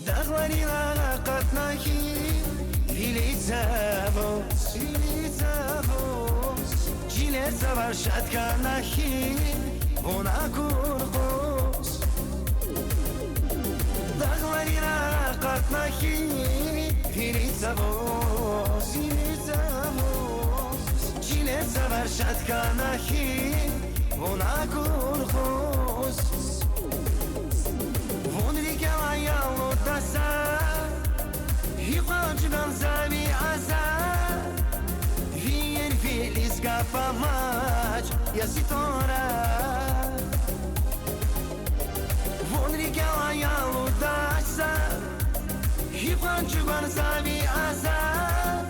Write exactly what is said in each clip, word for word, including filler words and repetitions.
Дагъларин ара акъатна хьи, вилица вуз, вилица вуз, чилер цавар шад хьана хьи, вун акур къуз. Дагъларин ара акъатна хьи, вилица вуз, вилица вуз, чилер цавар шад хьана хьи, вун акур къуз. Вун рикӀел алудаса, гьикьван чӀугван за ви азар, ви ервилиз гаф амач, я Ситора. Вун рикӀел алудаса, гьикьван чӀугван за ви азар,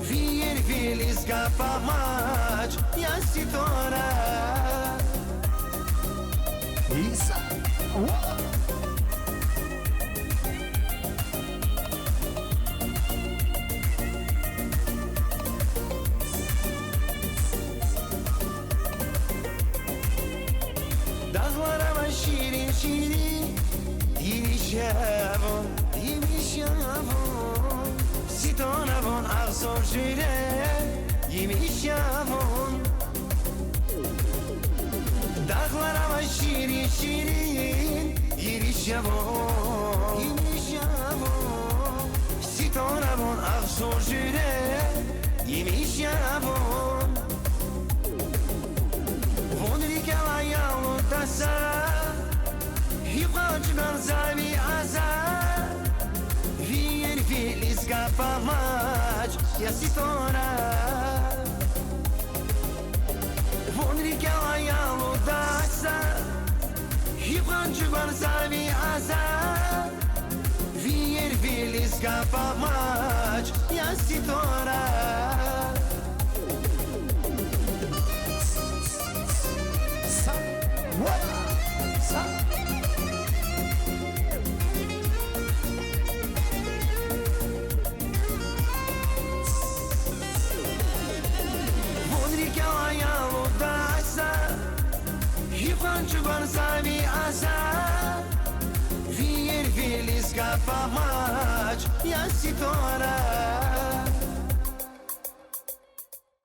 ви ервилиз гаф амач, я Ситора. Иса. Уа! Дагълар авай ширин-ширин, емиш я вун, емиш я вун. Ситора, вун агъзур жуьре, емиш я вун. Дагълар авай ширин-ширин, емиш я вун, емиш я вун. Ситора, вун агъзур жуьре, емиш я вун. Вун рикӀел алудаса, гьикьван чӀугван за ви азар, ви ервилиз гаф амач, я Ситора. Вун рикӀел алудаса, гьикьван чӀугван за ви азар, ви ервилиз гаф амач, я Ситора. Са, ва, са. Вун рикӀел алудаса, гьикьван чӀугван за ви азар, ви ервилиз гаф амач, я Ситора.